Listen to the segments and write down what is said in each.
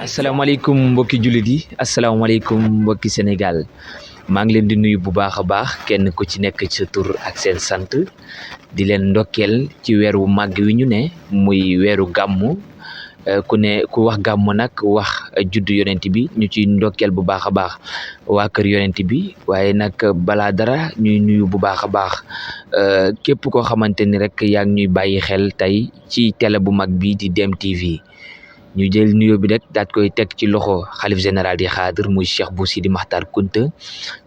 asalaamaaleykum mbokki jullit yi asalaamaaleykum mbokki Sénégal maa ngi leen di nuyu bu baax a baax kenn ku ci nekk ci sa tur ak seen sant di leen ndokkeel ci weer wu màgg wi ñu ne muy weeru gàmmu ku wax gàmmu nag wax juddu yonent bi ñu ci ndokkeel bu baax a baax waa kër yonent bi waaye nag balaa dara ñuy nuyu bu baax a baax képp koo xamante ni rek yaa ngi ñuy bàyyi xel tey ci télé bu mag bi di Deme TV. ñu jël nuyoo bi rek daat koy teg ci loxo xalif général di xaadir muy Cheikh Bou Sidi Makhtar Kounta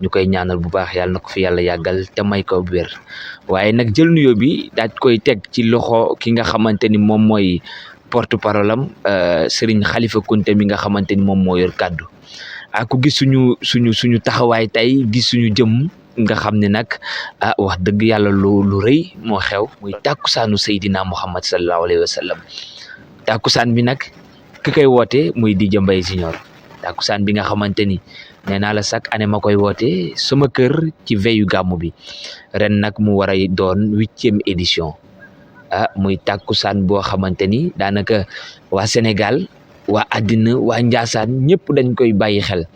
ñu koy ñaanal bu baax yàlla na ko fi yàlla yàggal te may ko wér waaye nag jël nuyoo bi daat koy teg ci loxo ki nga xamante ni moom mooy porte parole am Serigne Khalifa Kounta mi nga xamante ni moom moo yor kàddu ku gis suñu taxawaay tey gis suñu jëm nga xam ne nag wax dëgg yàlla lu rëy moo xew muy tàkkusaanu Seydina Muhammad sallallahu alayhi wa sallam tàkkusaan bi nag ki koy woote muy DJ Mbaye Junior tàkkusaan bi nga xamante ni nee naa la chaque année ma koy woote sama kër ci veillu gàmmu bi ren nag mu war a doon 8e édition muy tàkkusaan boo xamante ni daanaka waa Sénégal waa àddina waa Njaasaan ñëpp dañ koy bàyyi xel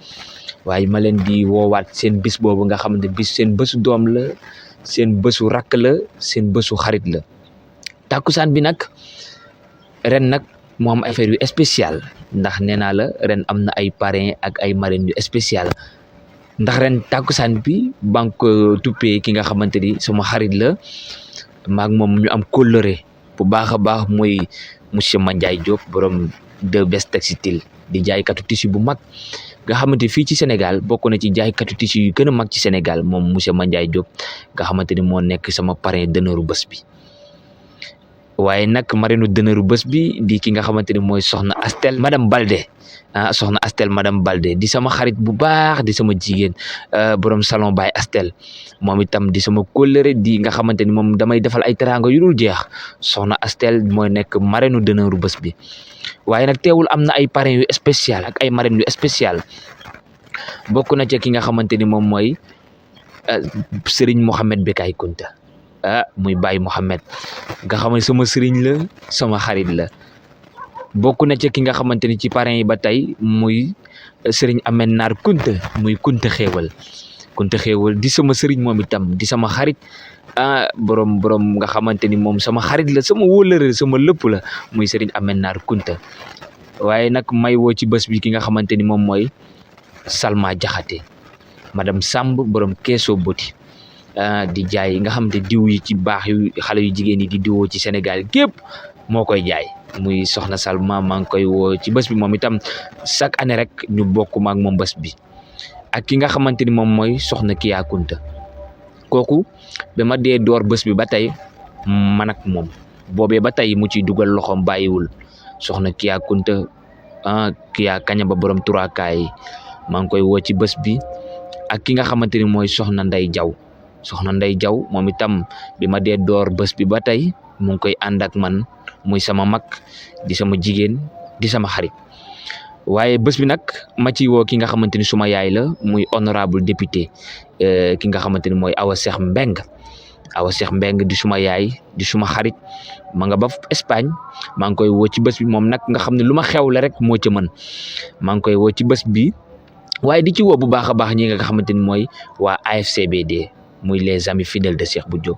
waaye ma leen di woowaat seen bis boobu nga xamante bis seen bésu doom la seen bésu rakk la seen bésu xarit la tàkkusaan bi nag ren nag mu am affaire yu spécial ndax nee naa la ren am na ay parrain ak ay marraines yu spécial ndax ren tàkkusaan bi banque ko tuppee ki nga xamante ni sama xarit la maag moom ñu am kóllëre bu baax a baax muy monsieur Mandiaye Diop borom de Best Textile di jaaykatu tissu bu mag nga xamante fii ci Sénégal bokk na ci jaaykatu tissu yu gën a mag ci Sénégal moom monsieur Mandiaye Diop nga xamante ni moo nekk sama parrain d'honneur bés bi waaye nag marraine d'honneur bés bi di ki nga xamante ni mooy soxna Astel madame Balde soxna Astel madame Balde di sama xarit bu baax di sama jigéen borom salon Baye Astel moom itam di sama kóllëre di nga xamante ni moom damay defal ay teraanga yu dul jeex soxna Astel mooy nekk marraine d'honneur bés bi waaye nag teewul am na ay parrains yu spécial ak ay marraines yu spécial bokk na ci ki nga xamante ni moom mooy Serigne Mohamed Bekay Kounta muy Baye Mohamed nga xam ne sama sëriñ la sama xarit la bokk na ci ki nga xamante ni ci parrain yi ba tey muy sëriñ Amen Naar Kounta muy Kounta xéewal di sama sëriñ moom itam di sama xarit borom nga xamante ni moom sama xarit la sama wóolëre sama lépp la muy sëriñ Amen Naar Kounta waaye nag may woo ci bés bi ki nga xamante ni moom mooy Salma Jaxate madame Samb borom keesoo boti di jaay nga xam ne diw yi ci baax yu xale yu jigéen yi di diwoo ci Sénégal gépp moo koy jaay muy soxna Salma maa ngi koy woo ci bés bi moom itam chaque année rek ñu bokk maak moom bés bi ak ki nga xamante ni moom mooy soxna Kiya Kounta kooku ba ma dee door bés bi ba tey man ak moom boobee ba tey mu ciy dugal loxoom bàyyiwul soxna Kiya Kounta Kiya kaña ba borom turaakaay maa ngi koy woo ci bés bi ak ki nga xamante ni mooy soxna Ndey Jaw soxna Ndey Jaw moom itam bi ma dee door bés bi ba tey mu ngi koy ànd ak man muy sama mag di sama jigéen di sama xarit waaye bés bi nag ma ci woo ki nga xamante ni suma yaay la muy honorable député ki nga xamante ni mooy Awa Cheikh Mbeng di suma yaay di suma xarit ma nga ba Espagne maa ngi koy woo ci bés bi moom nag nga xam ne lu ma xewle rek moo ca mën maa ngi koy woo ci bés bi waaye di ci woo bu baax a baax ñi nga xamante ni mooy waa AFCBD muy les amis fidèles de Cheikh Bou Diop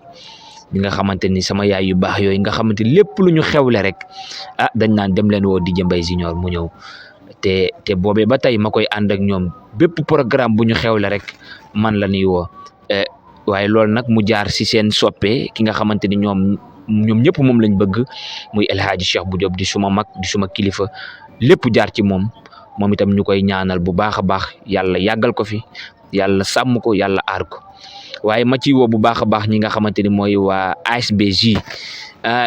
ñi nga xamante ni sama yaay yu baax yooyu nga xamante lépp lu ñu xewle rek dañ naan dem leen woo DJ Mbaye Junior mu ñëw te boobee ba tey ma koy ànd ak ñoom bépp programme bu ñu xewle rek man la ñuy woo waaye loolu nag mu jaar si seen soppe ki nga xamante ni ñoom ñëpp moom lañ bëgg muy El Hadji Cheikh Bou Diop di suma mag di suma kilifa lépp jaar ci moom itam ñu koy ñaanal bu baax a baax yàlla yàggal ko fi yàlla sàmm ko yàlla aar ko waaye ma ci woo bu baax a baax ñi nga xamante ni mooy waa ASBJ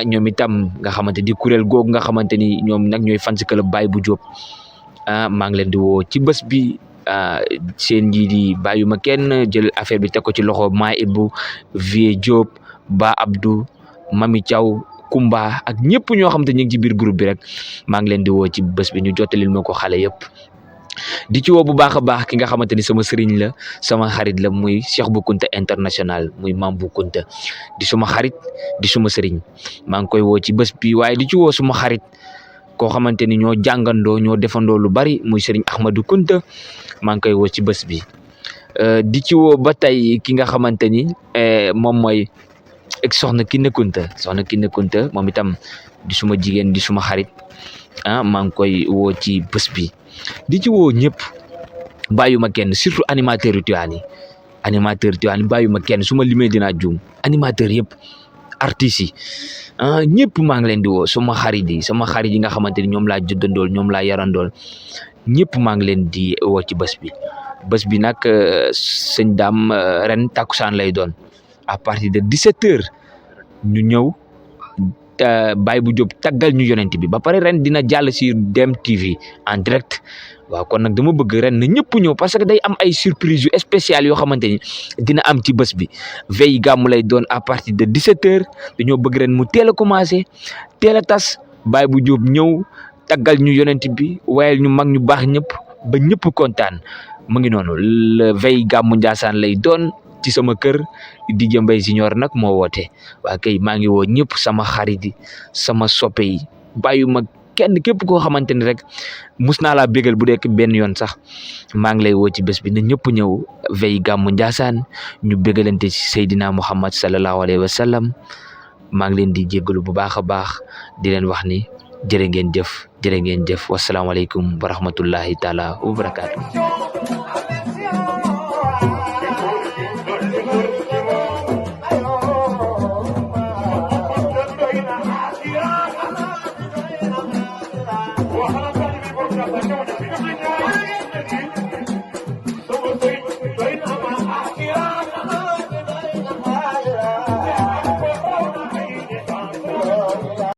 ñoom itam nga xamante di kuréel googu nga xamante ni ñoom nag ñooy fans club Baye Bou Diop maa ngi leen di woo ci bés bi seen njiit yi bàyyuma kenn jël affaire bi teg ko ci loxo maa Ibou Vieux Diop Ba Abdou Mami Thiaw Kumba ak ñëpp ñoo xamante ñu ngi ci biir groupe bi rek maa ngi leen di woo ci bés bi ñu jottalil ma ko xale yëpp di ci woo bu baax a baax ki nga xamante ni sama sëriñ la sama xarit la muy Cheikh Bou Kounta international muy Mame Bou Kounta di suma xarit di suma sëriñ maa ngi koy woo ci bés bi waaye di ci woo suma xarit koo xamante ni ñoo jàngandoo ñoo defandoo lu bari muy sëriñ Ahmadou Kounta maa ngi koy woo ci bés bi di ci woo ba tey ki nga xamante ni moom mooy soxna Kiné Kounta moom itam di suma jigéen di suma xarit maa ngi koy woo ci bés bi di ci woo ñëpp bàyyuma kenn surtout animateur Tivaouane bàyyuma kenn su ma limee dinaa juum animateur yëpp artistes yi ñëpp maa ngi leen di woo sama xarit yi nga xamante ni ñoom laa juddandool ñoom laa yarandool ñëpp maa ngi leen di woo ci bés bi nag sëñ Dame ren takkusaan lay doon à partir de 17h ñu ñëw Baye bu Diop taggal ñu yonent bi ba pare ren dina jàll si Dem TV en direct waaw kon nag dama bëgg ren na ñëpp ñëw parce que day am ay surprise yu spéciales yoo xamante ni dina am ci bés bi veille gàmmu lay doon à partir de 17h dañoo bëgg ren mu teel a commencé teel a tas Baye bu Diop ñëw taggal ñu yonent bi wayal ñu mag ñu baax ñëpp ba ñëpp kontaan mu ngi noonu le veille gàmmu Ndiassane lay doon ci sama kër DJ Mbaye Junior nag moo woote waa kay maa ngi woo ñëpp sama xarit yi sama soppe yi bàyyuma kenn képp koo xamante ni rek mus naa laa bégal bu dekk benn yoon sax maa ngi lay woo ci bés bi na ñëpp ñëw veille gàmmu Ndiassane ñu bégalante ci Seydina Muhammad sallallahu alayhi wa sallam maa ngi leen di jéggalu bu baax a baax di leen wax ni jërë ngeen jëf wasalaamaaleykum wa rahmatullahi taala wa barakaatu